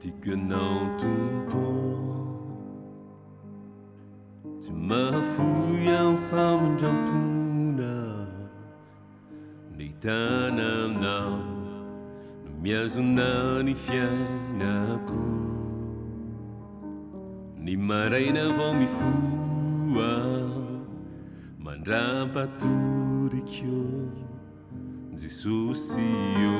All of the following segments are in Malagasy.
Tiako ianao Tompo ô. Tsy mahafoy amin'ny famindram-pona ny tananao no mihazona ny fiainako. Ny maraina vao mifoha mandra-patoriko. Jesosy ô,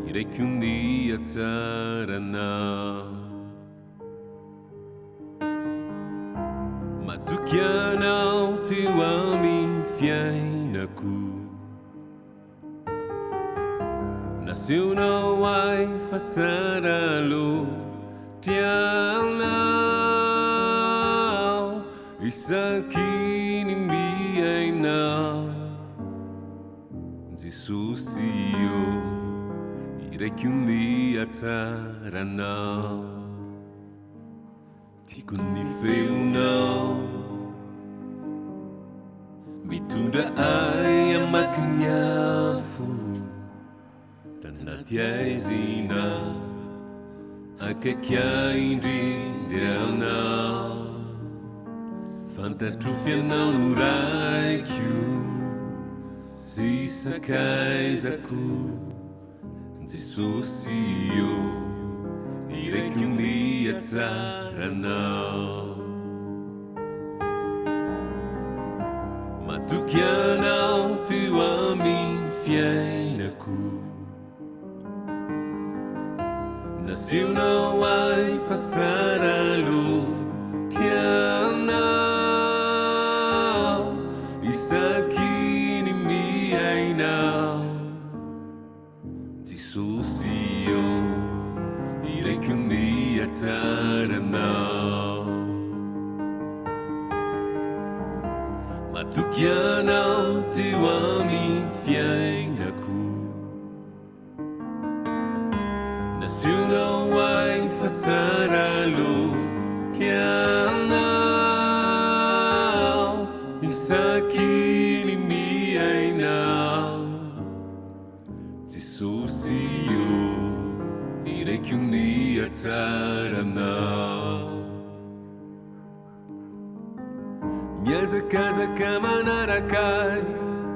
iraiko ny hatsaranao. Matoky Anao teo amin'ny fiainako. Nasehonao ahy fa tsara loatra Ianao isaky ny miaina. Jesosy ô, iraiko ny hatsaranao. Tiako ny feonao mitondra ahy hamaky ny afo tanaty haizina akaiky ahy indrindra ianao. Fantatro f'ianao no raiko sy sakaizako. Jesosy ô, iraiko ny hatsaranao. Matoky Anao teo amin'ny fiainako. Nasehonao ahy fa tsara loatra Ianao isaky ny miaina. Jesosy ô, iraiko ny hatsaranao. Matoky Anao teo amin'ny fiainako. Nasehonao ahy fa tsara loatra Ianao isaky ny miaina. Jesosy ô, iraiko ny hatsaranao. Mihazakazaka manaraka ahy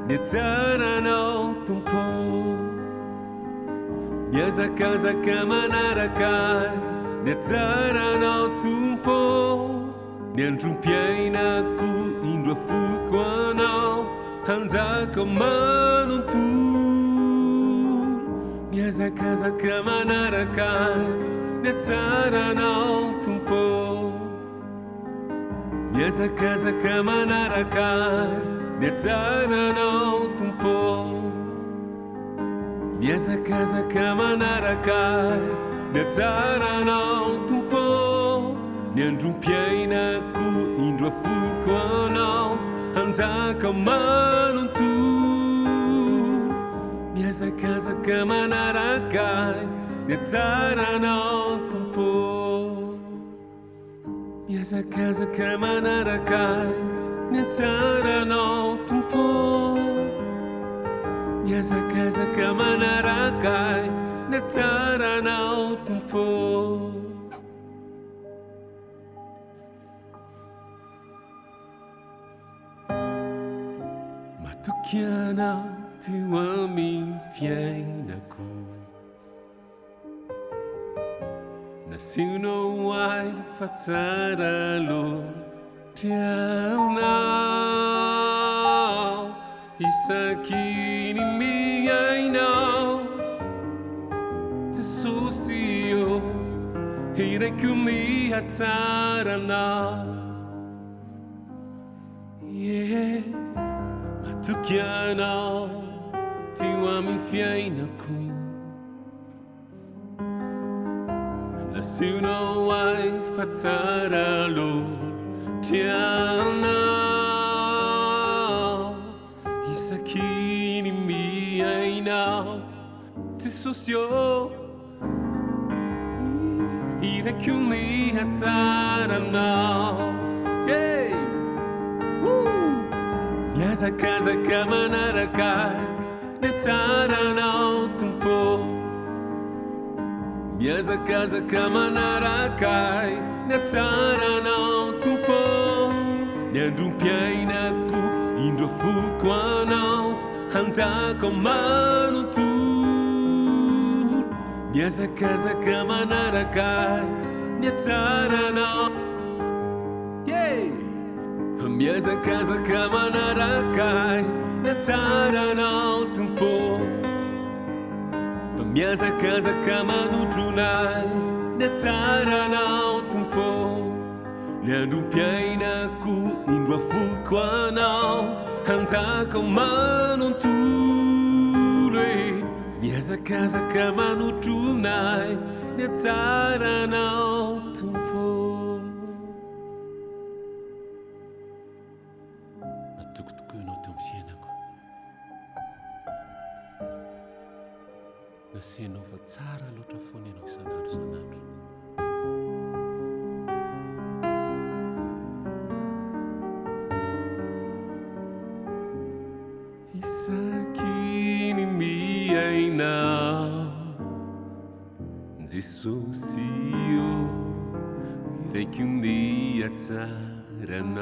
ny hatsaranao Tompo. Mihazakazaka manaraka ahy ny hatsaranao Tompo. Ny androm-piainako indro afoiko anao hanjaka manontolo. Mihazakazaka manaraka ahy ny hatsaranao Tompo. Mihazakazaka manaraka ahy ny hatsaranao Tompo. Mihazakazaka manaraka ahy ny hatsaranao Tompo. Ny androm-piainako indro afoiko anao hanjaka manontolo. Mihazakazaka manaraka ahy ny hatsaranao Tompo. Mihazakazaka manaraka ahy ny hatsaranao Tompo. Mihazakazaka manaraka ahy ny hatsaranao Tompo. Matoky anao teo amin'ny fiainako. Nasehonao ahy fa tsara loatra Ianao isaky ny miaina aho. Jesosy ô, hiraiko ny hatsaranao. Yeah, matoky Anao teo amin'ny fiainako. Nasehonao ahy fa tsara loatra Ianao isaky ny miaina aho. Jesosy ô, iraiko ny hatsaranao. Hey! Woo! Mihazakazaka manaraka ahy. Ny hatsaranao Tompo. Mihazakazaka manaraka ahy ny hatsaranao Tompo ô. Ny androm-piainako indro afoko anao hanjaka ao manontolo. Mihazakazaka manaraka ahy ny hatsaranao. Yeah! Mihazakazaka manaraka ahy ny hatsaranao Tompo ô. Fa mihazakazaka manotrona ahy ny hatsaranao Tompo ô. Ny androm-piainako indro afoko anao hanjaka ao manontolo e. Mihazakazaka manotrona ahy ny hatsaranao Tompo ô. Natoky tokoa ianao teo amin'ny fiainako. Nasianao fa tsara loatra foana ianao isan'andro isan'andro. Isaky ny miaina Jesosy ô, iraiko ny hatsaranao.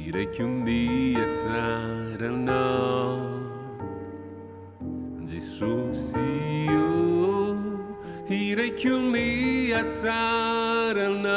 Iraiko ny hatsaranao Jesosy ô, iraiko ny hatsaranao.